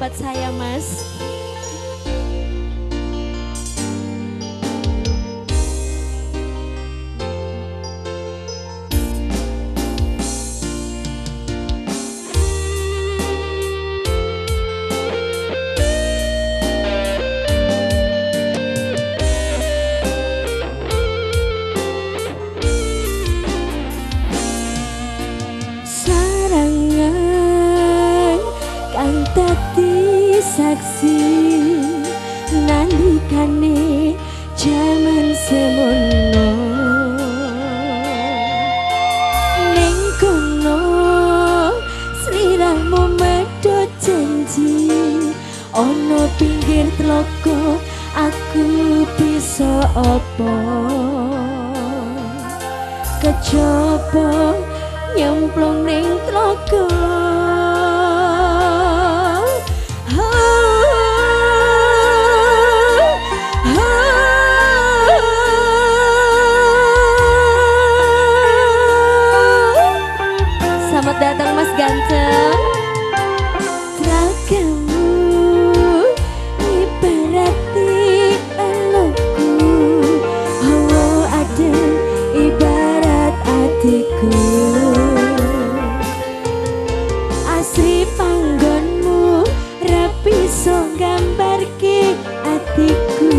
Tempat saya, Mas. Dadi saksi nalikane jaman semono, ning kono sliramu medhot janji ana pinggir tlaga aku bisa apa kejaba nyemplung ning tlaga. Selamat datang Mas Ganteng. Tlagamu ibarati elokku, hawa adem ibarat atiku. Asri panggonmu ra bisa nggambarke atiku,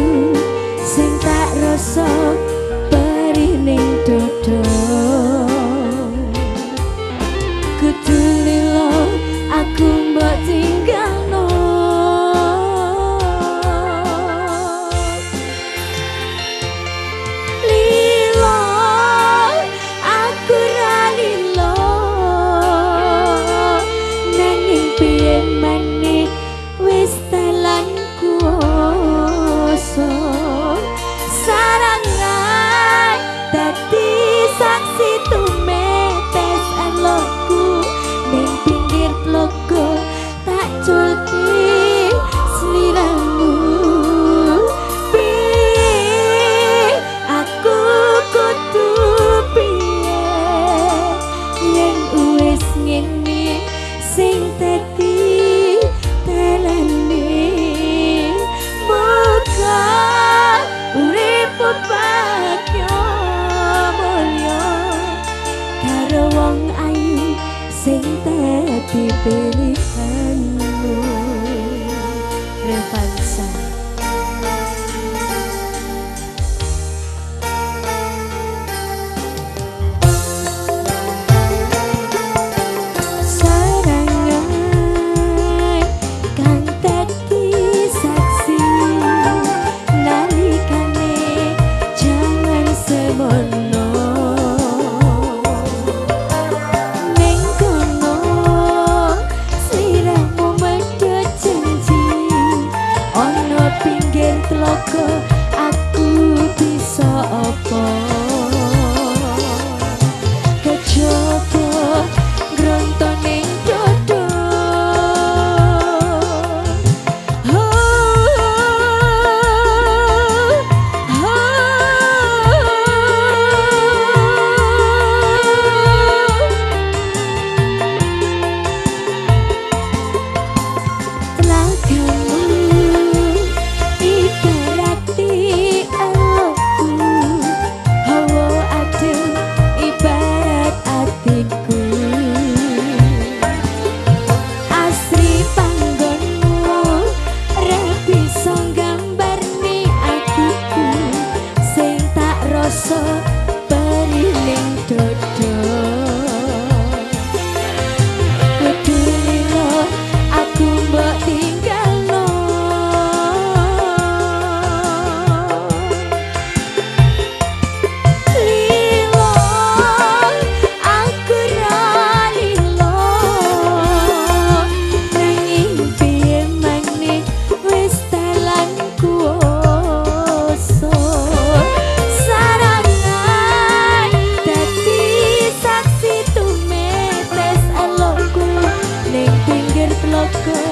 sing tak rasa perih ning dodo. Kudu lilo aku mbok tinggalno. Lilo aku ra lilo, nanging piye maneh wis dalan kuoso. Sarangan dadi saksi tumetes elokku ning pinggir tlaga tak culke sliramu. Piye aku kudu piye yen wis ngene sing dadi dalane. Muga urip bagya mulya karo wong ayu sing dadi pilihanmu. Revansa. Sarangan kang dadi saksi nalikane jaman semono, ning kono sliramu medhot janji ana pinggir tlaga aku bisa apa kejaba ngronto ning dodo. Tlagamu ibarati elokku, hawa adem ibarat atiku. Asri panggonmu ra bisa nggambarne atiku, sing tak rasa perih ning dodo. Kudu lilo aku mbok tinggalno. Lilo aku ra lilo, nanging piye maneh wis dalan kuoso. Sarangan dadi saksi tumetes elokku ning pinggir tlaga.